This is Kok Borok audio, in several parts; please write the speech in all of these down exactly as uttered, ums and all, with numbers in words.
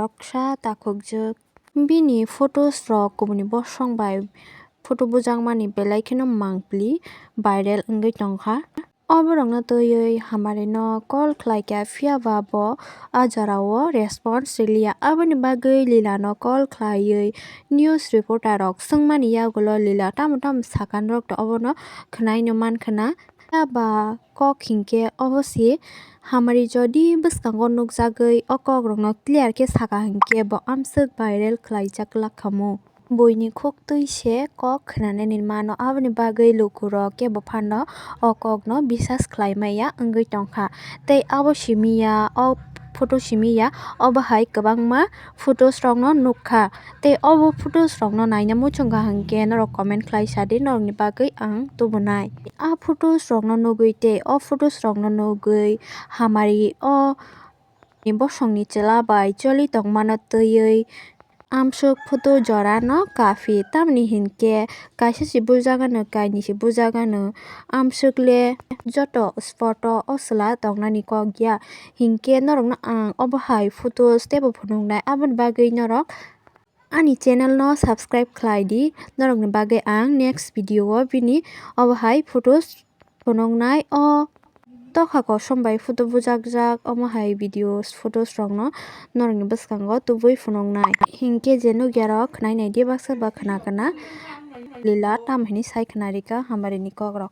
Noksa takhukjwk. Bini photos rok kubuni bosong bai photo bujakmani belai kheno mangpili viral wngwi tongkha. O borokno twiwi hamari no call khlaikha, phiya ba bo a jora o response riliya. Aboni bagwi Lila no call khlaiwi news reporter rok swngmani yagulo Lila tamo tamo sakha norok to obono khwnai no mankha na. Phiya ba kok hinkhe obo se hamari jodi bwskango nukjagwi o kok rokno clear khe sakha hinkhe bo amswk viral khlaijak lakhamu. Buini khuk twi se kok khwnanani mano, aboni bagwi lukurok kebo phano o kokno bisas khlai maya wngwi tongkha. Tei abo simi ya, o photo simi ya, obo hai kwbangma photos rokno nukha. Tei obo photos rokno naina muchungkha hinkhe norok comment khlai sadi, norokni bagwi ang tubunai. A photos rokno nugwi tei o photos rokno nugwi hamari o ni bosongni chwla bai choli tongmano twiwi amswk photo jorano kaphi, tamni hinkhe kaisa se bujagano, kainwi se bujagano, amswk le joto spot o o chwla tongnani kok ya. Hinkhe norokno ang obo hai photos teibo phunuknai, aboni bagwi norok ani channel no subscribe khlai di, norokni bagwi ang next video o bini obo hai photos phunuknai. O tokha kosom bai photo bujakjak, omo hai videos, photos rokno norokni bwskango tubui phunuknai. Hinkhe je nukya rok khwnai naidi, baksa ba khna khna Lila tam hini sai khna rika hamari ni kok rok.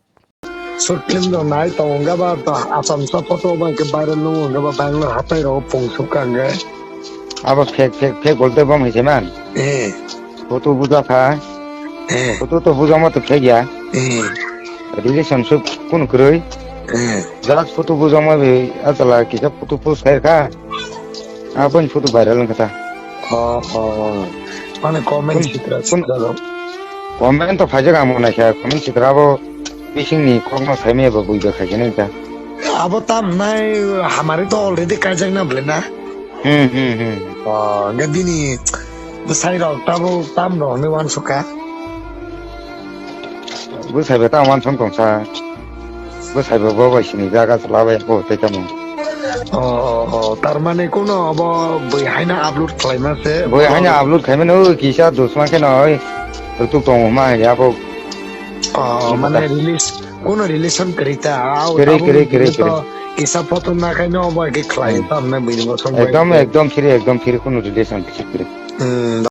Short film rok nai tongo wngkha ba, to Assam sa photo ba khe viral nung wngkha ba, Bangalore hatai rok pung suk kha hwnkhe. Abo fake, fake, fake bolte bom hai se man. Eh. Photo buja kha. Eh. Photo to buja ma to fake ya. Eh. Relationship kun kwrwi. Eh. Just photo buja ma be, asala kisa photo post khai kha. Aboni photo viral wngkha ta. Oh, oh, oh. Mane comment kun, sitra kun, sitra rok. Comment to phaijak ang mwnai kha, comment sitra bo bisingni kokno saimaya bo buiba khaikhe nai ta. Abo tam nai hamari to already kaijak na bwle na? Hmm, hmm, hmm. Oh, hwnkhe bini bwsai rok tabo tam rok hinwi uansukha. Bwsai bai tamo uansuk tongsa. Bwsai bo bo bai sini jaga chwla bai bo tei tamo. Oh, oh, oh, tar mane kuno obo bwi haino upload khlaima se? Bwi haino upload khaimano, kisa dusma kheno oi rutuk tongo ma ya bo. Oh, mane release, kuno relation kwrwi ta? Kwrwi, kwrwi, kwrwi. Kisa photo na khaino obo khe khlai ta mane bini bo song bai. Ekdom, ekdom free, ekdom free, kuno relation kwrwi. Hmm.